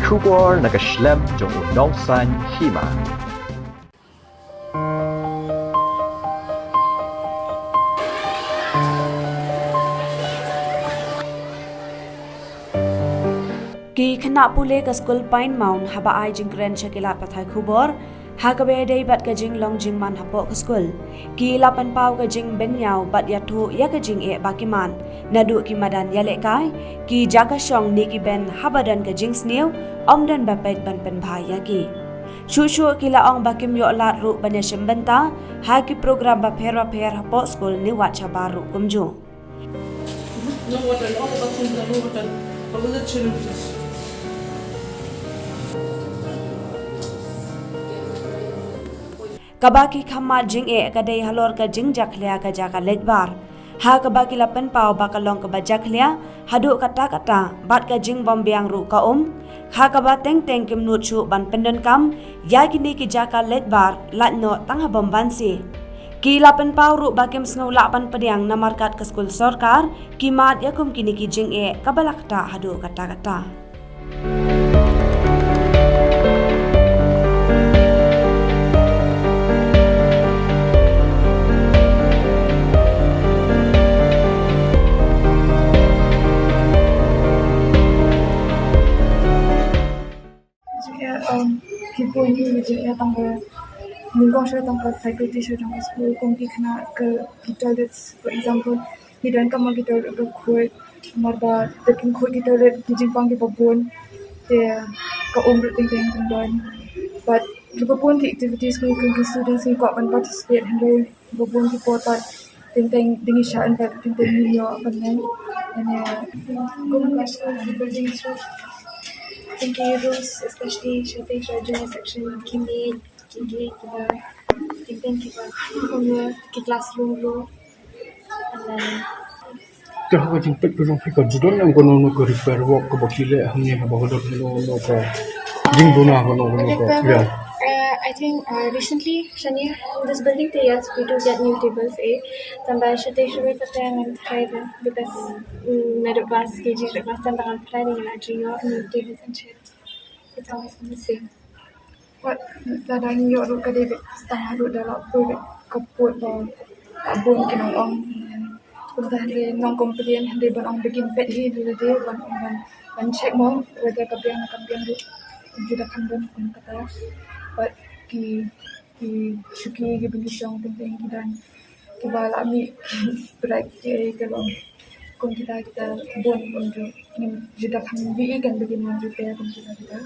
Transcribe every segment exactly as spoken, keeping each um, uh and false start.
Khubor na ka shlem jong u nongsan hima. Ki khynnah pule ka skul Pine Mount haba ai jingkren sha ki lad pathai khubor ha kaba ïadei bad ka jinglong jingman hapoh ka skul, ki la pynpaw ka jingbynñiaw bad ïathuh ïa ka jingeh ba ki mad naduh ki madan ïalehkai, ki jaka shong ne ki bench haba don ka jingsniew, ym don ba peit ban pynbha ïa ki. Shuh shuh ki la ong ba kim ïoh lad ruh ban ïashim bynta ha ki program bapher bapher hapoh skul ne wat shabar ruh kumjuh. No water, no water, no water. How is it children? Kaba ki kham mad jingeh ka dei halor ka jingjakhlia ka jaka leit bar, ha kaba ki la pynpaw ba ka long kaba jakhlia haduh katta katta bad ka jingbymbiang ruh ka um, ha kaba teng teng kim nud shuh ban pyndonkam ïa kine ki jaka leit bar lait noh tang ha bymbansi. Ki la pynpaw ruh ba kim sngew lah ban pdiang namar kat ka skul sorkar ki mad ïa kum kine ki jingeh kaba la ktah haduh katta katta. Jingeh, um, ki bun ki jingeh tang ba nyngkong sha tang ba faculty sha jong ka skul, kum ki khynnah ki, ki toilets, for example, ki donkam ki toilet ba khuid, namar ba da kim khuid ki toilet, ki jingpang kiba bun, te ka um ruh teng teng kam don. But kiba bun ki activities, ki, ki, ki students ki kwah ban participate, hynrei ba bun ki por pat teng teng dang ïa shah invite, teng teng ngim ïoh ban leit. Ane kum ka skul ki buildings ruh, teng ki rooms, especially shatei sha junior section, ki mih ki, ki, kiba teng teng kiba kum ki classroom ruh. And then Te ha ka jingpeit ka jong phi, ka ju don em kano kano ka repair work kaba phi leh hangne, haba ka don kano kano ka jingduna kano kano ka, repair work, yeah. Uh, I think, uh, recently, shane, in this building te, yes, we do get new tables, eh. Tangba shatei shuwa kata ngan try de, because, mm, naduh class K G to class ten tang ngan try de ngan ju ïoh new tables and chairs. It's always been the same. Wat lada ngi ïoh ruh ka dei beit tang haduh da la poi beit ka pud ba la bun ki nongong. Kumta hynrei nong complain hynrei ban ong ba kin peit hi hynrei lade ban ong ban, ban check mo whether ka biang ne kam biang ruh. Ju da kham don kum kata. Bad ki, ki shuki ki bynta shong teng teng ki don kiba la mih break ki, ka long kum kita kita bun bun ju ngim ju da kham ïohi kan ba kin wan repair kum kita kita.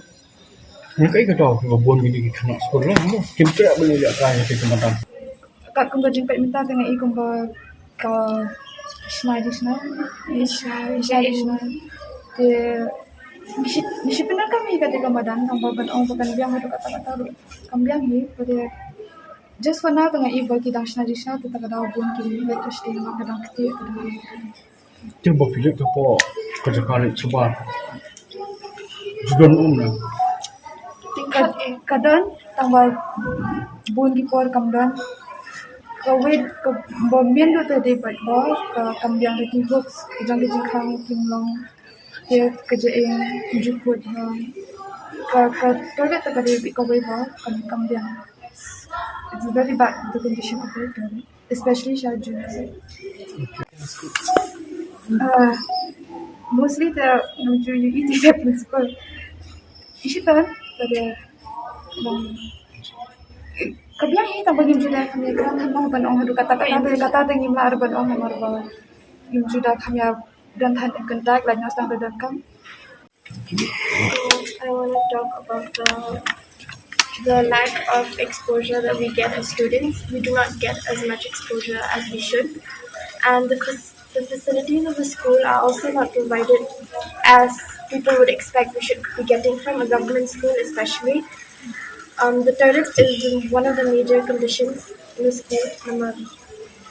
Ngi kaei ka daw kiba bun kine ki khynnah skul la mo kim treh ban ïalehkai ïa ki madan. Katkum ka jingpeit mynta te nga i kumba ka shna jingshna, shna jingshna te ngi shu, ngi shu pyndonkam hi kata ka madan, tangba ban ong ba kan biang haduh katta katta ruh kam biang hi. Bad te just for now te nga i ba ki dang shna jingshna te ta ka daw bun ki leit ka sdang ba ka dang ktieh ka dang. Te ba phi leit hapoh ka jaka leit shabar, ju don um ne? Ka, ka don, tangba bun ki por kam don. Kawei kaba mih ruh te dei bad ba ka kam biang da ki hooks, ka jong ka jingkhang kim long. Te ka jingim ju kut ha ka, ka toilet te ka dei bad kawei ba kam, kam biang. It's very bad the condition of the toilet. Especially sha junior sec. Uh, mostly te ngam ju ïohi te sha principal. Ishi tan, but, um, ka biang hi tangba ngim ju da kham ïa kren, kham ban ong haduh katta katta te, katta te ngim lah ban ong namar ba ngim ju da kham ïa don than in contact, like, ngi sdang da don kam. So I want to talk about the, the lack of exposure that we get as students. We do not get as much exposure as we should. And the, fac- the facilities of the school are also not provided as people would expect we should be getting from a government school, especially. Um, the toilet is one of the major conditions in the school. Namar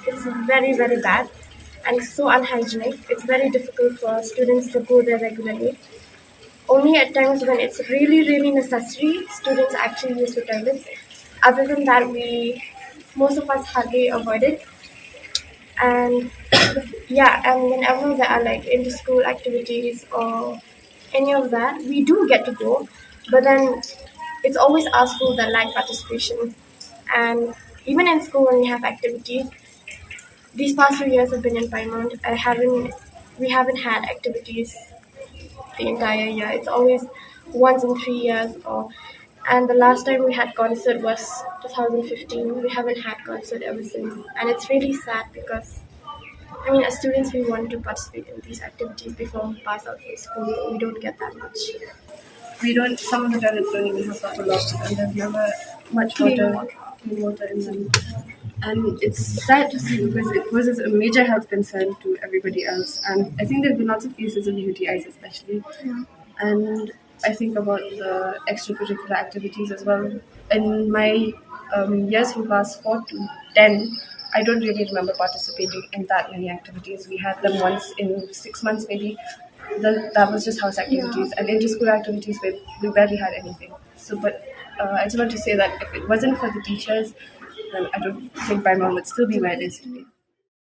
it's very, very bad and so unhygienic. It's very difficult for students to go there regularly. Only at times when it's really, really necessary, students actually use the toilets. Other than that, we, most of us hardly avoid it. And yeah, and whenever there are, like, inter-school activities or any of that. We do get to go, but then it's always our school that lack participation. And even in school, when we have activities, these past few years have been in Pyrmont. I haven't, we haven't had activities the entire year. It's always once in three years, or and the last time we had concert was two thousand fifteen. We haven't had concert ever since, and it's really sad because I mean, as students, we want to participate in these activities before we pass out from school, but we don't get that much. We don't, some of the toilets don't even have proper locks, and there's never much water, clean water in them. And it's sad to see because it poses a major health concern to everybody else. And I think there have been lots of cases of U T Is, especially. And I think about the extracurricular activities as well. In my um, years from class four to ten, I don't really remember participating in that many activities. We had them once in six months, maybe. Then that was just house activities, and inter-school activities, we, we barely had anything. So, but uh, I just want to say that if it wasn't for the teachers, then I don't think Pyrmont would still be where it is today.